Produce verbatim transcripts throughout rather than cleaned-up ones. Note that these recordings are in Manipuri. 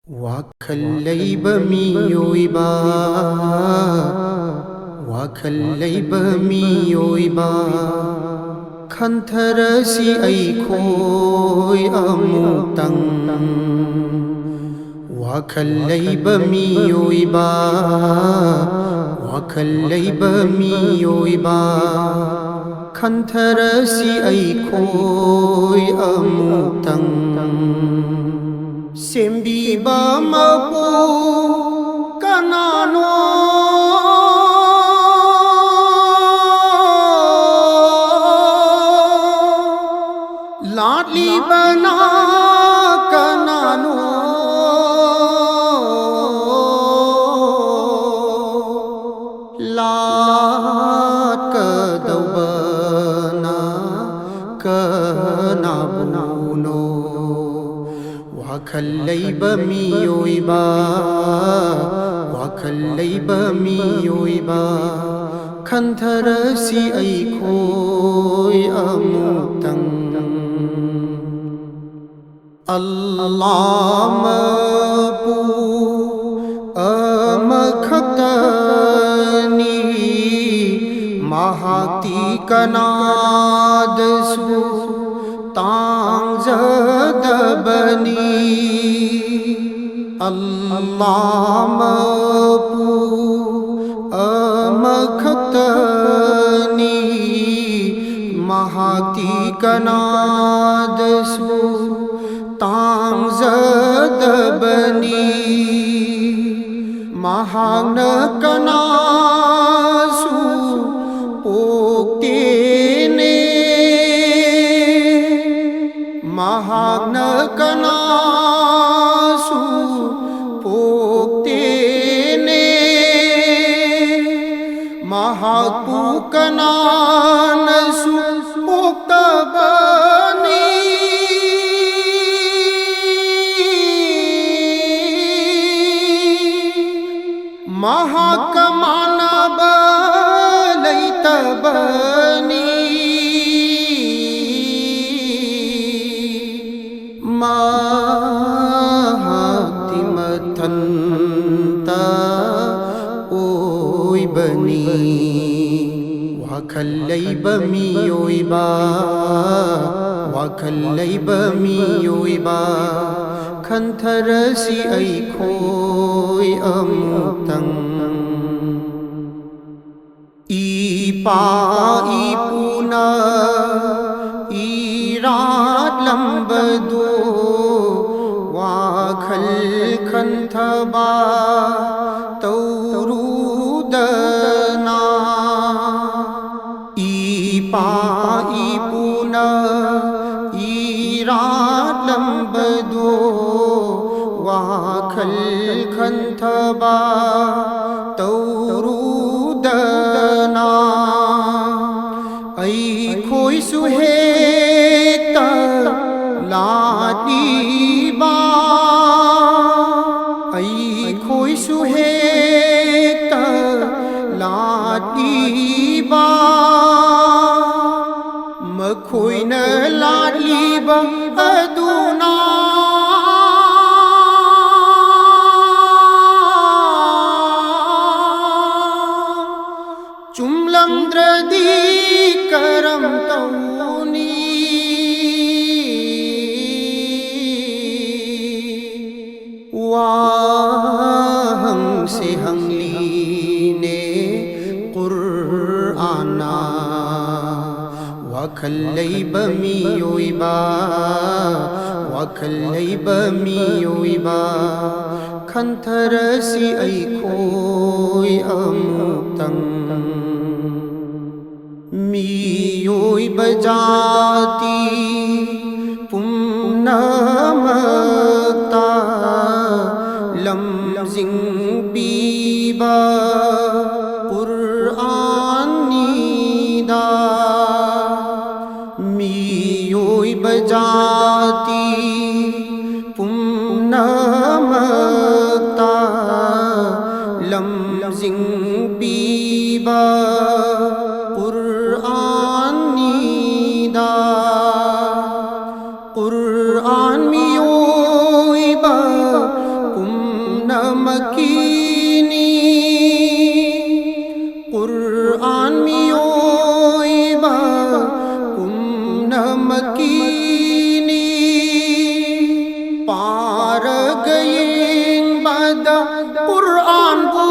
ꯋꯥꯈꯜ ꯂꯩꯕ ꯃꯤꯑꯣꯏꯕ, ꯋꯥꯈꯜ ꯂꯩꯕ ꯃꯤꯑꯣꯏꯕ, ꯈꯟꯊꯔꯁꯤ ꯑꯩꯈꯣꯏ ꯑꯃꯨꯛꯇꯪ꯫ ꯋꯥꯈꯜ ꯂꯩꯕ ꯃꯤꯑꯣꯏꯕ, ꯋꯥꯈꯜ ꯂꯩꯕ ꯃꯤꯑꯣꯏꯕ, ꯈꯟꯊꯔꯁꯤ ꯑꯩꯈꯣꯏ ꯑꯃꯨꯛꯇꯪ꯫ ꯁꯦꯝꯕꯤꯕ ꯃꯄꯨ ꯀꯅꯥꯅꯣ? ꯂꯥꯠꯂꯤꯕꯅ ꯀꯅꯥꯅꯣ? ꯂꯥꯠꯀꯗꯧꯕꯅ ꯀꯅꯥꯕꯨꯅꯣ? ꯋꯥꯈꯜ ꯂꯩꯕ ꯃꯤꯑꯣꯏꯕ, ꯋꯥꯈꯜ ꯂꯩꯕ ꯃꯤꯑꯣꯏꯕ, ꯈꯟꯊꯔꯁꯤ ꯑꯩꯈꯣꯏ ꯑꯃꯨꯛꯇꯪ꯫ ꯑꯜꯂꯥꯍ ꯃꯄꯨ ꯑꯃꯈꯛꯇꯅꯤ, ꯃꯍꯥꯛꯇꯤ ꯀꯅꯥꯗꯁꯨ ꯇꯥꯡꯖꯗꯕꯅꯤ꯫ ꯑꯜꯂꯥꯍ ꯃꯄꯨ ꯑꯃꯈꯛꯇꯅꯤ, ꯃꯍꯥꯛꯇꯤ ꯀꯅꯥꯗꯁꯨ ꯇꯥꯡꯖꯗꯕꯅꯤ꯫ ꯃꯍꯥꯛꯅ ꯀꯅꯥꯁꯨ ꯄꯣꯛꯇꯦꯅꯦ, ꯃꯍꯥꯛꯅ ꯀꯅꯥꯁꯨ ꯄꯣꯛꯇꯦꯅꯦ, ꯃꯍꯥꯛꯄꯨ ꯀꯅꯥꯅꯁꯨ ꯄꯣꯛꯇꯕꯅꯤ꯫ ꯃꯍꯥꯛꯀ ꯃꯥꯟꯅꯕ ꯂꯩꯇꯕꯅꯤ꯫ ꯃꯍꯥꯛꯇꯤ ꯃꯤꯑꯣꯏꯕ, ꯋꯥꯈꯜ ꯂꯩꯕ ꯃꯤꯑꯣꯏꯕ, ꯈꯟꯊꯔꯁꯤ ꯑꯩꯈꯣꯏ ꯑꯃꯨꯛꯇꯪ꯫ ꯏꯄꯥ ꯏꯄꯨꯅ ꯏꯔꯥꯠꯂꯝꯕꯗꯨ ꯋꯥꯈꯜ ꯈꯟꯊꯕ ꯇꯧꯔꯨꯗꯅ꯫ ꯏꯄꯥ ꯏꯄꯨꯅ ꯏꯔꯥꯠꯂꯝꯕꯗꯨ ꯋꯥꯈꯜ ꯈꯟꯊꯕ ꯇꯧꯔꯨꯗꯅ꯫ ꯑꯩꯈꯣꯏꯁꯨ ꯍꯦꯛꯇ ꯂꯥꯠꯂꯤꯕ, ꯑꯩꯈꯣꯏꯁꯨ ꯍꯦꯛꯇ ꯂꯥꯠꯂꯤꯕ, ꯃꯈꯣꯏꯅ ꯂꯥꯠꯂꯤꯕ ꯑꯗꯨꯅ꯫ ꯆꯨꯝꯂꯝꯗ꯭ꯔꯗꯤ ꯀꯔꯝ ꯇꯧꯅꯤ? ꯋꯥꯍꯪꯁꯦ ꯍꯪꯂꯤꯅꯦ ꯀꯨꯔꯑꯥꯟꯅ꯫ ꯋꯥꯈꯜ ꯂꯩꯕ ꯃꯤꯑꯣꯏꯕ, ꯋꯥꯈꯜ ꯂꯩꯕ ꯃꯤꯑꯣꯏꯕ, ꯈꯟꯊꯔꯁꯤ ꯑꯩꯈꯣꯏ ꯑꯃꯨꯛꯇꯪ꯫ ꯃꯤꯑꯣꯏꯕ ꯖꯥꯇꯤ ꯄꯨꯝꯅꯃꯛꯇ ꯂꯝꯖꯤꯡ ꯄꯤꯕ ꯀꯨꯔꯑꯥꯟꯅꯤꯗ꯫ ꯃꯤꯑꯣꯏꯕ ꯖꯥꯇꯤ ꯄꯨꯝꯅꯃꯛꯇ ꯂꯝꯖꯤꯡ ꯄꯤꯕ ꯀꯨꯔꯑꯥꯟꯅꯤꯗ꯫ ꯀꯨꯔꯑꯥꯟ ꯃꯤꯑꯣꯏꯕ ꯄꯨꯝꯅꯃꯛꯀꯤꯅꯤ꯫ ꯀꯨꯔꯑꯥꯟ ꯃꯤꯑꯣꯏꯕ ꯃꯀꯤꯅꯤ꯫ ꯄꯥꯔꯒ ꯌꯦꯡꯕꯗ ꯀꯨꯔꯥꯟꯕꯨ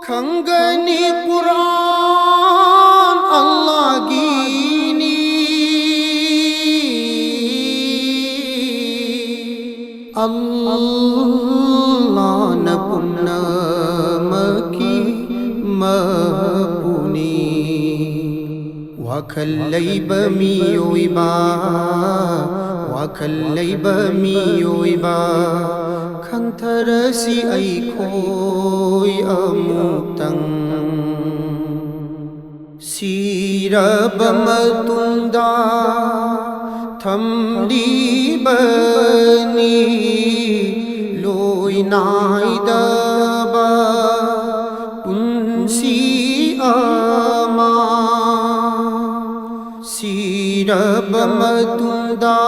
ꯈꯪꯒꯅꯤ꯫ ꯀꯨꯔꯥꯟ ꯑꯜꯂꯥꯍꯒꯤꯅꯤ꯫ ꯑꯜꯂꯥꯍꯅ ꯄꯨꯝꯅꯃꯛꯀꯤ ꯃꯄꯨꯅꯤ꯫ ꯋꯥꯈꯜ ꯂꯩꯕ ꯃꯤꯑꯣꯏꯕ, ꯋꯥꯈꯜ ꯂꯩꯕ ꯃꯤꯑꯣꯏꯕ, ꯈꯟꯊꯔꯁꯤ ꯑꯩꯈꯣꯏ ꯑꯃꯨꯛꯇꯪ꯫ ꯁꯤꯔꯕ ꯃꯇꯨꯡꯗ ꯊꯝꯂꯤꯕꯅꯤ ꯂꯣꯏ ꯅꯥꯏꯗꯕ ꯄꯨꯟꯁꯤ ꯑꯃ꯫ ꯁꯤꯔꯕ ꯃꯇꯨꯡꯗ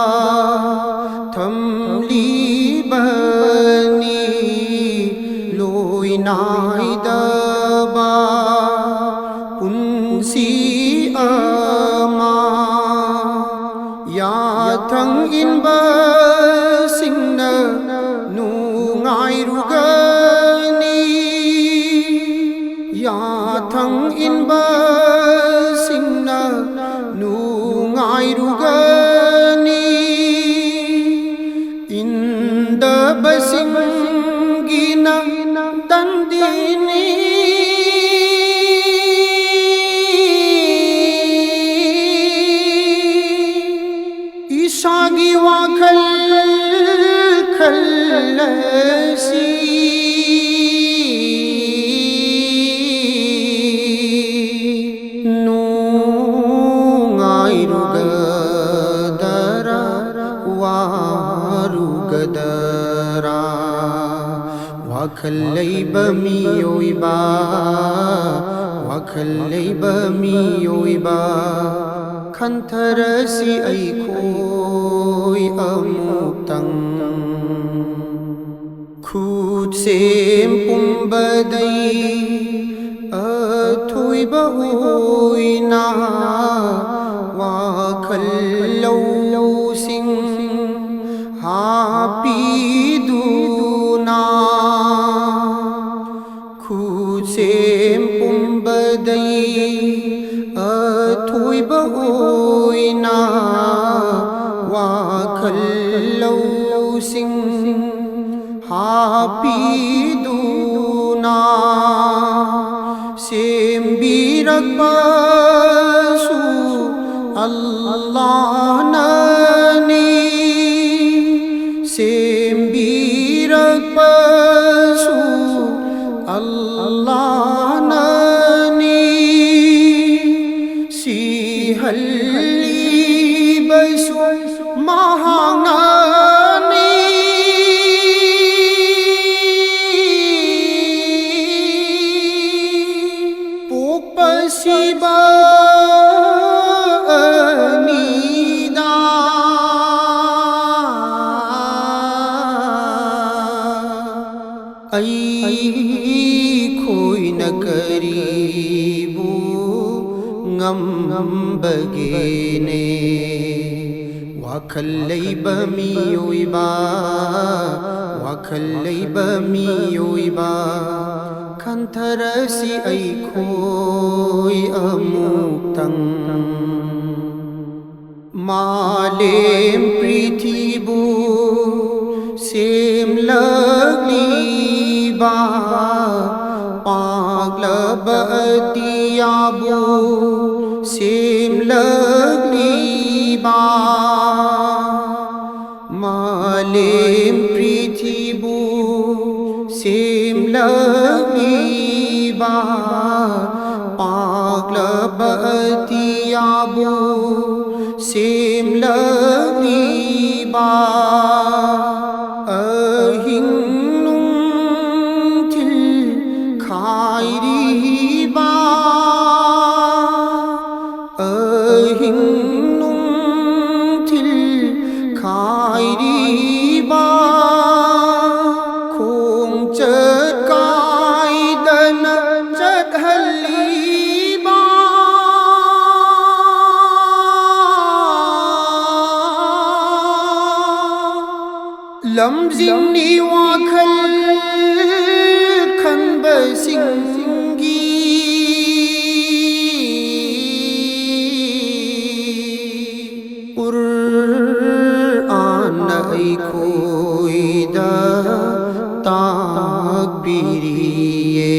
ꯊꯝꯂꯤꯕꯅꯤ ꯂꯣꯏ ꯅꯥꯏꯗꯕ ꯄꯨꯟꯁꯤ ꯑꯃ꯫ ꯌꯥꯊꯪ ꯏꯟꯕꯁꯤꯡꯅ ꯅꯨꯡꯉꯥꯏꯔꯨꯒꯅꯤ꯫ ꯌꯥꯊꯪ ꯏꯟꯕꯁꯤꯡꯅ ꯅꯨꯡꯉꯥꯏꯔꯨꯒꯅꯤ꯫ ꯏꯟꯗꯕꯁꯤꯡꯒꯤꯅ ꯇꯟꯗꯤꯅꯤ꯫ ꯏꯁꯥꯒꯤ ꯋꯥꯈꯜ ꯈꯜꯂꯁꯤ꯫ ꯅꯨꯡꯉꯥꯏꯔꯨꯒꯗꯔꯥ ꯋꯥꯔꯨꯒꯗꯔꯥ? ꯋꯥꯈꯜ ꯂꯩꯕ ꯃꯤꯑꯣꯏꯕ, ꯋꯥꯈꯜ ꯂꯩꯕ ꯃꯤꯑꯣꯏꯕ, ꯈꯟꯊꯔꯁꯤ ꯑꯩꯈꯣꯏ ꯑꯃꯨꯛꯇꯪ꯫ ꯈꯨꯠꯁꯦꯝ ꯄꯨꯝꯕꯗꯩ ꯑꯊꯣꯏꯕ ꯑꯣꯏꯅ ꯋꯥꯈꯜ ꯂꯧꯁꯤꯡ ꯍꯥꯞꯄꯤꯗꯨꯅ, ꯈꯨꯠꯁꯦꯝ ꯄꯨꯝꯕꯗꯩ ꯑꯊꯣꯏꯕ ꯑꯣꯏꯅ ꯋꯥꯈꯜ ꯂꯧꯁꯤꯡ ꯍꯥꯞꯄꯤꯗꯨꯅ ꯁꯦꯝꯕꯤꯔꯛꯄꯁꯨ ꯑꯜꯂꯥꯍꯅꯅꯤ, ꯁꯦꯝꯕꯤꯔꯛꯄꯁꯨ ꯑꯜꯂꯥꯍꯅꯅꯤ, ꯁꯤꯍꯜꯂꯤꯕꯁꯨ ꯃꯍꯥꯛꯅꯅꯤ꯫ ꯄꯣꯛꯄ ꯁꯤꯕ ꯑꯅꯤꯗ ꯑꯩꯈꯣꯏꯅ ꯀꯔꯤꯕꯨ ꯉꯝꯕꯒꯦꯅꯦ? ꯋꯥꯈꯜ ꯂꯩꯕ ꯃꯤꯑꯣꯏꯕ, ꯋꯥꯈꯜ ꯂꯩꯕ ꯃꯤꯑꯣꯏꯕ, ꯈꯟꯊꯔꯁꯤ ꯑꯩꯈꯣꯏ ꯑꯃꯨꯛꯇꯪ꯫ ꯃꯥꯂꯦꯝ ꯄ꯭ꯔꯤꯊꯤꯕꯨ ꯁꯦꯝꯂꯛꯂꯤꯕ, ꯄꯥꯛꯂꯕ ꯑꯇꯤꯌꯥꯕꯨ ꯁꯦꯝꯂꯛꯂꯤꯕ, ꯃꯥꯂꯦꯝ ꯄ꯭ꯔꯤꯊꯤꯕꯨ ꯁꯦꯝꯂꯛꯂꯤꯕ, ꯄꯥꯛꯂꯕ ꯑꯇꯤꯌꯥꯕꯨ ꯁꯦꯝꯂꯛꯂꯤꯕ, ꯑꯍꯤꯡ ꯅꯨꯡꯊꯤꯜ ꯈꯥꯏꯔꯤꯕ, ꯑꯍꯤꯡ ꯅꯨꯡꯊꯤꯜ ꯈꯥꯏꯔꯤꯕ, ꯇꯥꯛꯄꯤꯔꯤꯌꯦ꯫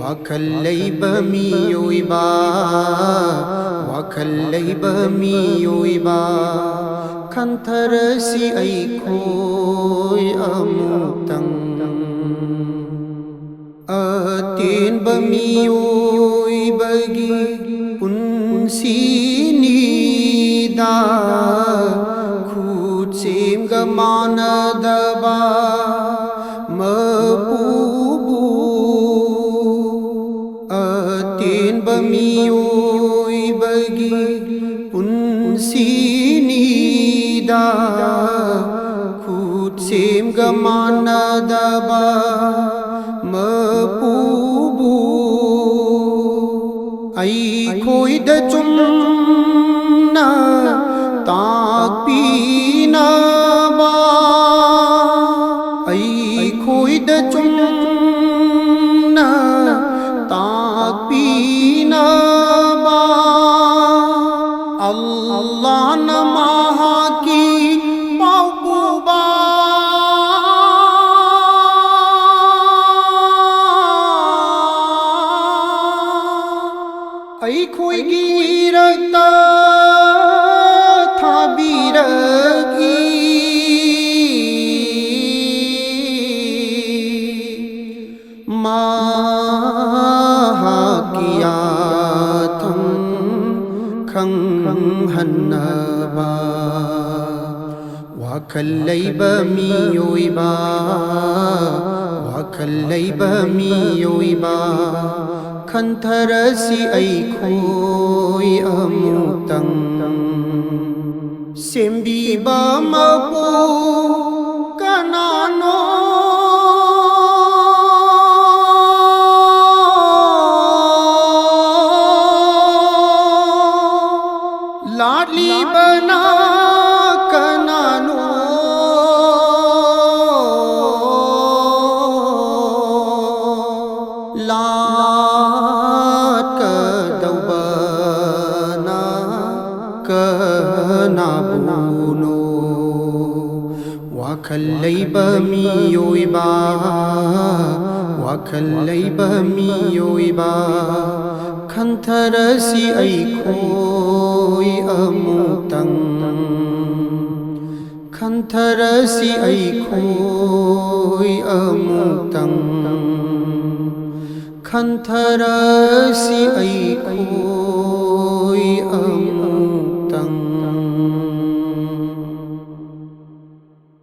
ꯋꯥꯈꯜ ꯂꯩꯕ ꯃꯤꯑꯣꯏꯕ, ꯋꯥꯈꯜ ꯂꯩꯕ ꯃꯤꯑꯣꯏꯕ, ꯈꯟꯊꯔꯁꯤ ꯑꯩꯈꯣꯏ ꯑꯃꯨꯛꯇꯪ꯫ ꯑꯇꯦꯟꯕ ꯃꯤꯑꯣꯏꯕꯒꯤ ꯄꯨꯟꯁꯤꯅꯤꯗ, ꯈꯨꯠꯁꯦꯝꯒ ꯃꯥꯟꯅꯗꯕ ꯃꯄꯨꯕꯨ꯫ ꯑꯇꯦꯟꯕ ꯃꯤꯑꯣꯏꯕꯒꯤ ꯄꯨꯟꯁꯤꯅꯤꯗ, ꯈꯨꯠꯁꯦꯝꯒ ꯃꯥꯟꯅꯗꯕ ꯃꯄꯨꯕꯨ꯫ ꯑꯩꯈꯣꯏꯗ ꯆꯨꯝꯅ ꯇꯥꯛꯄꯤꯅꯕ, ꯑꯩꯈꯣꯏꯗ ꯆꯨꯝꯅ ꯇꯥꯛꯄꯤꯅꯕ, ꯑꯜꯂꯥꯍꯅ ꯃꯍꯥꯛꯀꯤ ꯄꯥꯎꯄꯨꯕ ꯑꯩꯈꯣꯏꯒꯤ ꯏꯔꯛꯇ ꯊꯥꯕꯤꯔꯛꯏ꯫ ꯃꯍꯥꯛꯀꯤ ꯌꯥꯊꯪ ꯈꯪꯍꯟꯅꯕ꯫ ꯋꯥꯈꯜ ꯂꯩꯕ ꯃꯤꯑꯣꯏꯕ, ꯋꯥꯈꯜ ꯂꯩꯕ ꯃꯤꯑꯣꯏꯕ, ꯈꯟꯊꯔꯁꯤ ꯑꯩꯈꯣꯏ ꯑꯃꯨꯛꯇꯪ꯫ ꯁꯦꯝꯕꯤꯕ ꯃꯄꯨ ꯀꯅꯥꯅꯣ? ꯂꯥꯠꯂꯤꯕꯅ ꯀꯅꯥꯅꯣ? ꯂꯥꯠꯀꯗꯧꯕꯅ ꯀꯅꯥꯕꯨꯅꯣ? ꯋꯥꯈꯜ ꯋꯥꯈꯜ ꯂꯩꯕ ꯃꯤꯑꯣꯏꯕ, ꯋꯥꯈꯜ ꯂꯩꯕ ꯃꯤꯑꯣꯏꯕ, ꯈꯟꯊꯔꯁꯤ ꯑꯩꯈꯣꯏ ꯑꯃꯨꯛꯇꯪ꯫ ꯈꯟꯊꯔꯁꯤ ꯑꯩꯈꯣꯏ ꯑꯃꯨꯛꯇꯪ꯫ ꯈꯟꯊꯔꯁꯤ ꯑꯩꯈꯣꯏ ꯑꯃꯨꯛꯇꯪ꯫